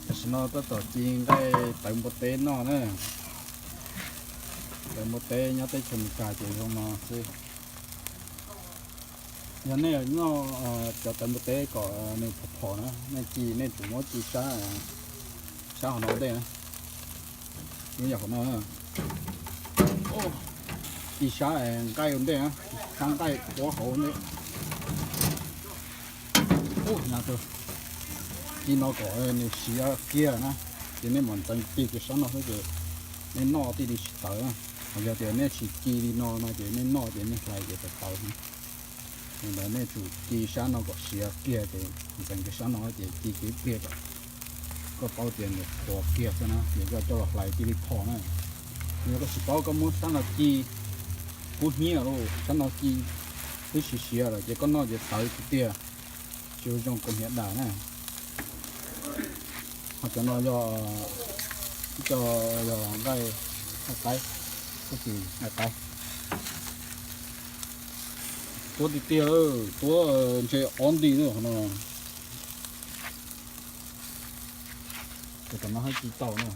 Tam sim no tab tom ci nqaij tawv npua teb noj na. Tawv npua teb nyob teb chaws Amelikas ces zoo no xwb. Yog nej noj cov tawv npua teb kom nws phom phom na, nej ci nej tsum muab ci sab, sab hauv no ua ntej na. Yog hauv no, ci sab nqaij ua ntej na, sab nqaij ua hauv ntej. Ub, ci no kom nws siav kiag na, ces nej mam ntxeev kiag sab no xwb ces nej noj thiaj li tsis tawv na. Ho yog tias nej tsis ci li no no ces nej noj ces nej hlais ces tawv tawv. Yog ntawd nej tsum ci sab no kom siav kiag ces ntxeev kiag sab no ces ci kiag ib pliag kom koj paub tias nws qhuav kiag xwb na ces koj coj los hlais cia li phom na. Yog koj tsis paub koj muab sab no ci kub hnyiab lauj, sab no ci twb siav siav lawm ces koj noj ces tawv tiag tiag, tsis ua zoo kaus hniav dam na. Ho cov no yog ib co, yog nqaij, nqaij qaib, txhob txwm nqaij qaib. Tuab tiag tiag lawm, tuab ntshe ob nti na qhov no. Ces tom no haj ci tau na.